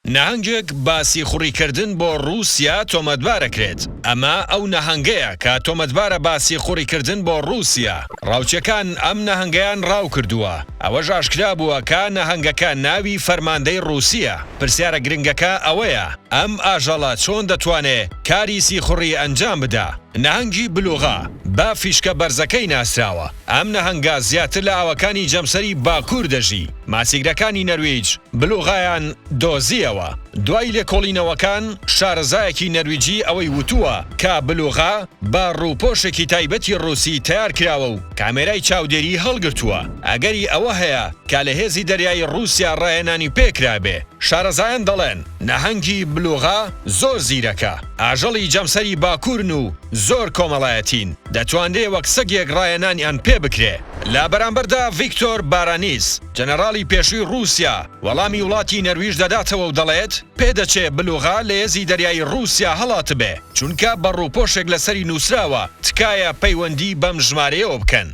نەهەنگێک بە سیخوڕیکردن بۆ ڕووسیا تۆمەتبارەکرێت، ئەمە ئەو نەهەنگەیە کە تۆمەتبارە بە سیخوڕیکردن بۆ ڕووسیا، ڕاوچیەکان ئەم نەهەنگەیان ڕاوکردووە، ئەوەش ئاشکرا بووە کە نەهەنگەکە ناوی فەرماندەی ڕووسییە، پرسیارە گرنگەکە ئەوەیە ئەم ئاژەڵە چۆن دەتوانێ کاری سیخوڕی ئەنجام بدا؟ نەهەنگی بلوغا بە فیشکە بەرزەکەی ناسراوە، ئەم نەهەنگە زیاتر لە ئاوەکانی جەمسەری باکوور دەژی، ماسیگرەکانی نەرویج بلوغایان دۆزییەوە. دوای لێکۆڵینەوەکان، شارەزایەکی نەرویجی ئەوەی وتووە کە بلوغا بە ڕووپۆشێکی تایبەتی ڕووسی تەیار کراوە و کامێرای چاودێری هەڵگرتووە، ئەگەری ئەوە هەیە کە لە هێزی دەریایی ڕووسیا ڕاهێنانی پێکرابێ. شارەزایان دەڵێن، نەهەنگی بلوغا زۆر زیرەکە، ئاژەڵی جەمسەری باکوورن و زۆر کۆمەڵایەتین، دەتوانرێ وەک سەگێک ڕاهێنانیان پێبکرێ. لە بەرامبەردا ڤیکتۆر بارانیس، جەنەراڵی پێشووی ڕووسیا، وەڵامی وڵاتی نەرویژ دەداتەوە و دەڵێت، پێدەچێ بلوغا لە هێزی دەریایی ڕووسیا هەڵاتبێ، چونکە بە ڕووپۆشێک لەسەری نووسراوە، تکایە پەیوەندی بەم ژمارەیەوە بکەن.